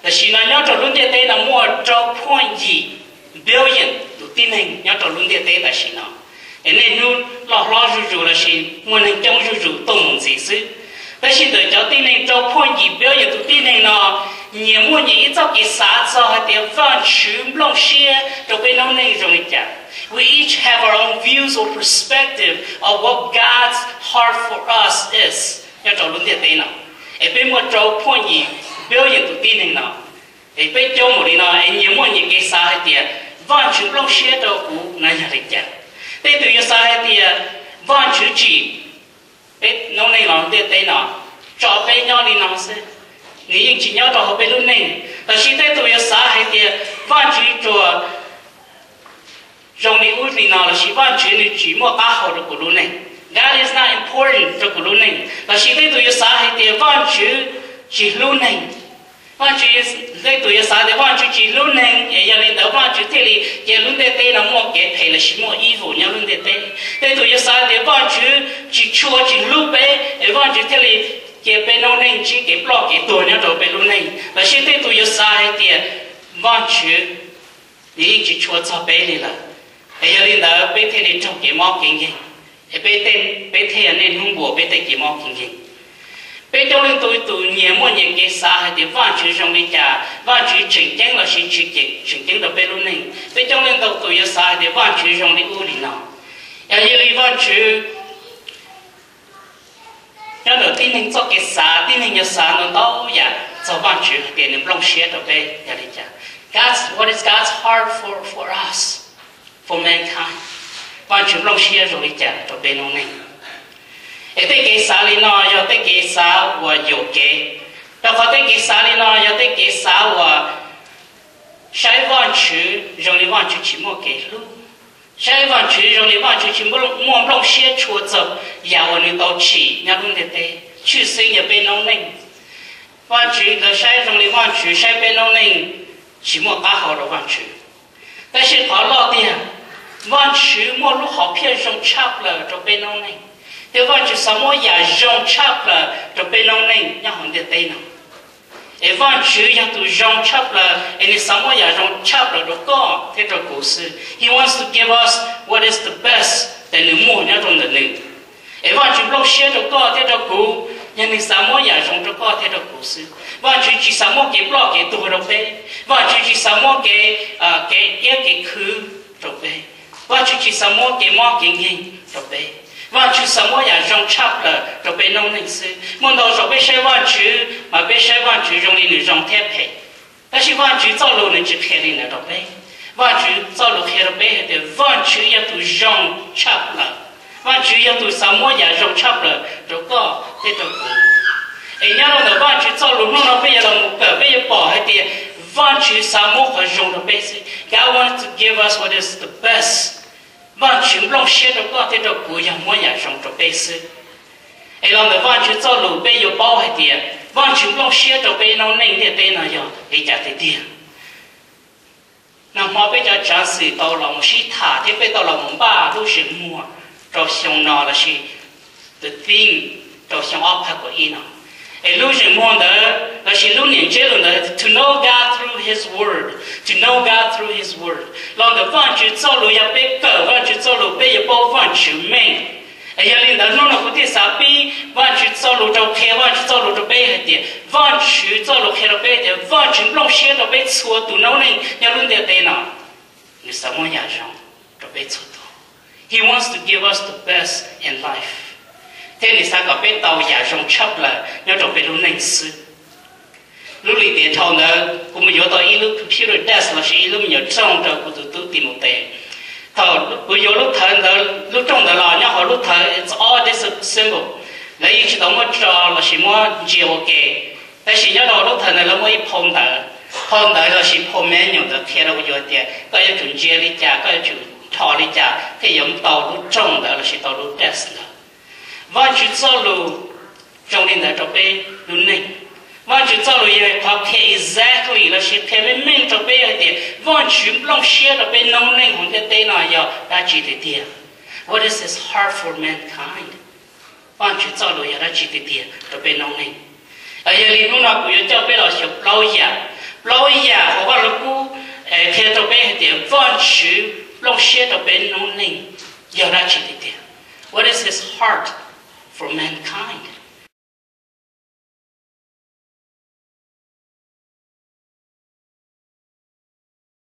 Tam sim no nyob rau lub ntiaj teb no muaj rau point yim billion tus tib neeg nyob rau lub ntiaj teb tam sim no. Es niaj hnub loj hlob zuj zus lossis muaj neeg coob zuj zus tuaj mus ntxiv xwb. Tab sis ntawm cov tib neeg rau point yim billion tus tib neeg no, nyias muaj nyias ib txoj kev xav txog hais tias Vajtswv nplooj siab rau peb noob neej zoo li cas. We each have our own views or perspective of what God's heart for us is nyob rau lub ntiaj teb no. Es peb muaj rau point yim billion tus tib neeg no, es peb coob npaum li no es nyias muaj nyias kev xav hais tias Vajtswv nplooj siab rau kuv no yog li cas. Tej tus yuav xav hais tias Vajtswv tsim peb noob neej los ntiaj teb no tso peb nyob li no xwb, nws yeej tsis nyob rau hauv peb lub neej. Tab sis tej tus yuav xav hais tias Vajtswv tsuas zoo li ub li no lossis Vajtswv nws tsis muaj qab hau rau kuv lub neej. God is not important rau kuv lub neej. Lossis tej tus yuav xav hais tias Vajtswv tsis hlub neeg. Vajtswv, tej tus yuav xav tias Vajtswv tsis hlub neeg es yog li ntawd Vajtswv thiaj li cia lub ntiaj teb no muaj kev phem lossis muaj evil nyob lub ntiaj teb. Tej tus yuav xav tias Vajtswv tsis tshua tsis hlub peb es Vajtswv thiaj li cia peb noob neej ntsib kev ploj kev tuag nyob rau peb lub neej. Lossis tej tus yuav xav hais tias Vajtswv nws yeej tsis tshua txog peb li lawm, es yog li ntawd peb thiaj li raug kev mob kev nkeeg, es peb, peb thiaj niaj hnub npuas peb tej kev mob kev nkeeg. Peb coob leej ntau tus nyias muaj nyias kev xav hais tias Vajtswv zoo li cas, Vajtswv tseem ceeb lossis tsis tseem ceeb rau peb lub neej. Peb coob leej ntau tus yuav xav hais tias Vajtswv zoo li ub li no. Yog li Vajtswv, nyob ntawm tib neeg txoj kev xav, tib neeg yuav xav ntau ntau yam txog Vajtswv hais tias nws nplooj siab rau peb yog li cas. God's, what is God's heart for, for us, for mankind? Vajtswv nplooj siab zoo li cas rau peb noob neej? Es tej kev xav li no yog tej kev xav uas yuam kev, rau qhov tej kev xav li no yog tej kev xav uas saib Vajtswv zoo li Vajtswv tsis muaj kev hlub, saib Vajtswv zoo li Vajtswv tsis muaj nplooj siab tshua txog yam uas nws tau tsim nyob lub ntiaj teb, tshwj xeeb yog peb noob neej. Vajtswv ntawd saib zoo li Vajtswv saib peb noob neej tsis muaj qab hau rau Vajtswv. Tab sis qhov loj tiag, Vajtswv muaj lub hom phiaj zoo tshaj plaws rau peb noob neej, thiab Vajtswv xav muab yam zoo tshaj plaws rau peb noob neej nyob hauv ntiaj teb no. Es Vajtswv yog tus zoo tshaj plaws es nws xav muab yam zoo tshaj plaws rau koj thiab rau kuv xwb. He wants to give us what is the best that nws muaj nyob rau ntawm nws. Es Vajtswv nplooj siab rau koj thiab rau kuv, yog nws xav muab yam zoo rau koj thiab rau kuv xwb. Vajtswv tsis xav muab kev ploj kev tuag rau peb. Vajtswv tsis xav muab kev, kev iab kev khwv rau peb. Vajtswv tsis xav muab kev mob kev nkeeg rau peb. Vajtswv xav muab yam zoo tshaj plaws rau peb noob neej xwb. Muaj ntau zaus peb saib Vajtswv mas peb saib Vajtswv zoo li nws zoo thiab phem. Tab sis Vajtswv txoj lus nws tsis qhia li ntawd rau peb. Vajtswv txoj lus qhia rau peb hais tias Vajtswv yog tus zoo tshaj plaws. Vajtswv yog tus xav muab yam zoo tshaj plaws rau koj thiab rau kuv. Es nyob rau ntawm Vajtswv txoj lus hnub no peb yuav los mus kawm, peb yuav pom hais tias Vajtswv xav muab qhov zoo rau peb xwb. God wants to give us what is the best. Vajtswv nplooj siab rau koj thiab rau kuv yog muab yam zoo rau peb xwb. Es los ntawm Vajtswv txoj lus peb yuav paub hais tias Vajtswv nplooj siab rau peb noob neej ntiaj teb no yog li cas tiag tiag. Nag hmo peb cov tsaav xwm tau los mus sib tham thiab peb tau los mus npaj lub zeem muag rau xyoo no lossis the theme rau xyoo ob phav kaum ib no. Es lub zeem muag ntawd lossis lub niam ntseb lus ntawd, to know God through His Word, to know God through His Word. Los ntawm Vajtswv txoj lus, yog peb kawm Vajtswv txoj lus peb yuav paub Vajtswv meej. Es yog li ntawd hnub no kuv thiaj xav pib Vajtswv txoj lus rau, qhia Vajtswv txoj lus rau peb hais tias Vajtswv txoj lus qhia rau peb tias Vajtswv nplooj siab rau peb txhua tus noob neej nyob lub ntiaj teb no. Nws xav muab yam zoo rau peb txhua tus. He wants to give us the best in life. Thiab nws xav kom peb tau yam zoo tshaj plaws nyob rau peb lub neej xwb. Lub lim tiam dhau ntawd kuv mus yuav tau ib lub computer desk lossis ib lub me nyuam rooj rau kuv tus tub Timautes. Thaum kuv yuav lub thawv ntawd, lub rooj ntawd los nyob hauv lub thawv it's all disassembled, lawv yeej tsis tau muab tso lossis muab ntsia ua ke. Tab sis nyob rau lub thawv ntawd lawv muaj ib phau ntawv, phau ntawv lossis phau manual ntawd qhia rau kuv yuav tias koj yuav tsum ntsia li cas, koj yuav tsum nrho li cas thiaj yuav tau lub rooj ntawd lossis tau lub desk ntawd. Vajtswv txoj lus zoo li ntawd rau peb lub neej. Vajtswv txoj lus yog qhov qhia exactly lossis qhia meej meej rau peb hais tias Vajtswv nplooj siab rau peb noob neej hauv ntiaj teb no yog dab tsi tiag tiag. What is His heart for mankind? Vajtswv txoj lus yog dab tsi tiag tiag rau peb noob neej? Yog li hnub no kuv yuav coj peb los xyuas plaub yam Plaub yam uas Vaj Lug Kub qhia rau peb hais tias Vajtswv plooj siab rau peb noob neej yog dab tsi tiag tiag? What is his heart for mankind?